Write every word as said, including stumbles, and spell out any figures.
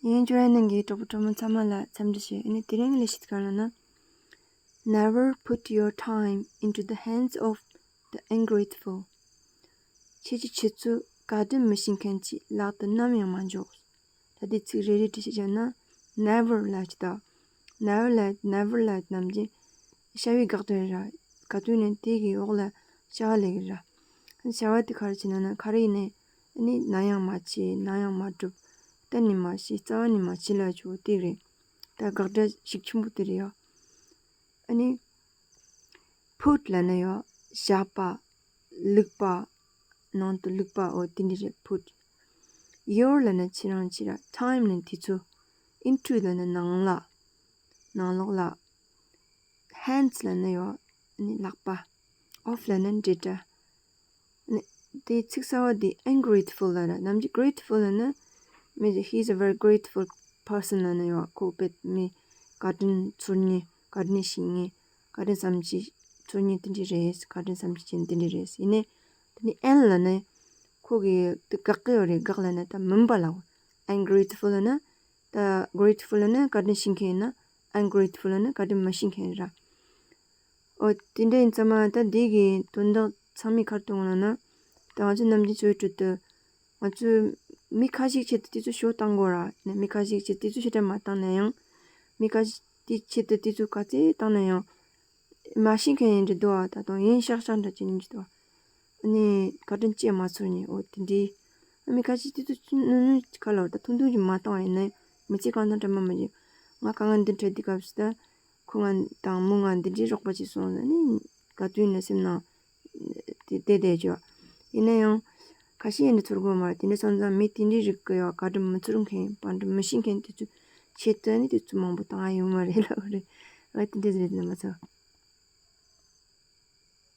ཡིན་ཅོ་ཡ་ནང་གི་གྲོགས་པོ་གྲོགས་མོ་ཚང་མ་ལ་འཚམས་འདྲི་ཞུ། ཨ་ནི་དེ་རིང་ལས་ཤིག་ག་ལ་ན། Never put your time into the hands of the ungrateful. ཁྱེད་ཀྱི་ཆུ་ཚོད་བཀའ་དྲིན་མི་ཤེས་མཁན་གྱི་ལག་ཏུ་ནམ་ཡང་མ་འཇོག་ད་དེ་ཚིག་རེ་རེ་བྲིས་ཤིག་བྱས་ན། Never ལ་ཅི་ད། Never ལ་never ལ་ནམ་རྒྱུན་བྱ་བའི་དགག་སྒྲ་ར། ག་དུས་ནས་དེ་གི་འོག་ལ་བྱ་བ་ལས་ཀྱི་ར། བྱ་བ་དེ་ག་རེ་བྱས་ན་ན་ག་རེ་ཡིན་ནས་ཨ་ནི་ན་ཡང་མ་བྱེད་ན་ཡང་མ་སྒྲུབ། གཏན་ནས་མ་བྱེད་རྩ་བ་ནས་མ་བྱེད་ལ་ཅོ་དེ་རེད། ད་དགག་སྒྲ་ཞིག་ཆེན་པོ་དེ་རེད་ཡ། ཨ་ནི་put ལ་ན་ཡ་བཞག་པ། བླུགས་པ། ནང་དུ་བླུགས་པ་འོ་དེ་འདྲ་རེད། put your ལ་ན་ཁྱེད་རང་ཁྱེད་ར། time ལ་ན་དུས་ཚོད། into ལ་ན་ནང་ལ། ནང་ལོགས་ལ། hands ལ་ན་ཡོ་ནི་ལག་པ། of ལ་ན་འབྲེལ་སྒྲ། ནི་དེ་ཚིག་གསར་བ་དེ་ungrateful ལ་ར། ནམ་རྒྱུན་grateful ལ་ན་མི་he is a very grateful person ལ་ན་ཡོ་ཁོ་དཔེ་མི་བཀའ་དྲིན་ཚོར་མཁན། བཀའ་དྲིན་ཤེས་མཁན། བཀའ་དྲིན་བསམ་གྱིས་ཚོར་མཁན་དེ་འདྲ་རེད། བཀའ་དྲིན་བསམ་གྱིས་ཅན་དེ་འདྲ་རེད། ཡིན་ནའི་དེ་ནི་ཨན་ལ་ན་ཁོ་གི་དེ་དགག་གི་ཡོད་རེད། དགག་ལ་ན་ད་མིན་པ་ལ། ungrateful ལ་ན་ད་grateful ལ་ན་བཀའ་དྲིན་ཤེས་མཁན་ཡིན་ན། ungrateful ལ་ན་བཀའ་དྲིན་མི་ཤེས་མཁན་ར། འོ་དེ་འདྲ་ཡིན་ཙང་མ་ད་འདི་གི་དོན་དག་ཚང་མའི་ཁར་གཏོང་ལ་ན། ད་ང་ཚོ་ནམ་རྒྱུན་འཚོ་བའི་ཁྲོད་དུ་ང་ཚོས་མི་ཁ་ཤས་ཆེད་དུ་དུས་ཚོད་ཤོར་བཏང་དགོས་ར། ནས་མི་ཁ་ཤས་ཆེད་དུས་ཚོད་ཞེ་དྲག་མ་བཏང་ན་ཡང་། མི་ཁ་ཤས་དེ་ཆེད་དུ་དུས་ཚོད་ག་ཚད་བཏང་ན་ཡང་། མ་ཤེས་མཁན་ཡིན་འདྲ་འདུག་ཨ། ད་དུང་ཡིན་ཤག་ཤག་འདྲ་ཅིག་ཡིན་འདྲ་འདུག་ཨ། ཨ་ནི་བཀའ་དྲིན་ཅིག་མ་ཚོར་ནས་འོ་དེ་འདྲའི། ཨ་མི་ཁ་ཤས་དུས་ཚོད་ནུས་ནུས་ཁ་ལོ་ད་ཐུང་ཐུང་ཅིག་མ་བཏང་བ་ཡིན་ན་མི་ཚེ་གང་ཐང་འདྲ་མ་མ་ཡིན། ང་དཀའ་ངལ་འདི་འཕྲད་དུས་སྐབས་སུ་ད་ཁོ་ང་དང་མོ་ང་འདི་འདྲའི་རོགས་པ་ཅིག་སོང་ཟེར་ནས་ག་དུས་ཡིན་ན་སེམས་ནང་དེ་བསྡད་བསྡད་ཅོ། ཡིན་ན་ཡང་ཁ་ཤས་ཡིན་འདྲ་ཚོར་དགོས་མ་རེད། དེ་འདྲ་སོང་ཙང་མི་དེ་འདྲའི་རིགས་ཀྱི་ཡོ་བཀའ་དྲིན་མི་ཚོར་མཁན་བཀའ་དྲིན་མི་ཤེས་མཁན་དེ་ཚོ་ཆེད་དུ་ནི་དུས་ཚོད་མང་པོ་བཏང་ཡ་ཡོད་མ་རེད་ལབ་རེད། ཨ་དེ་འདྲ་རེད་ན་མ་ཚོ།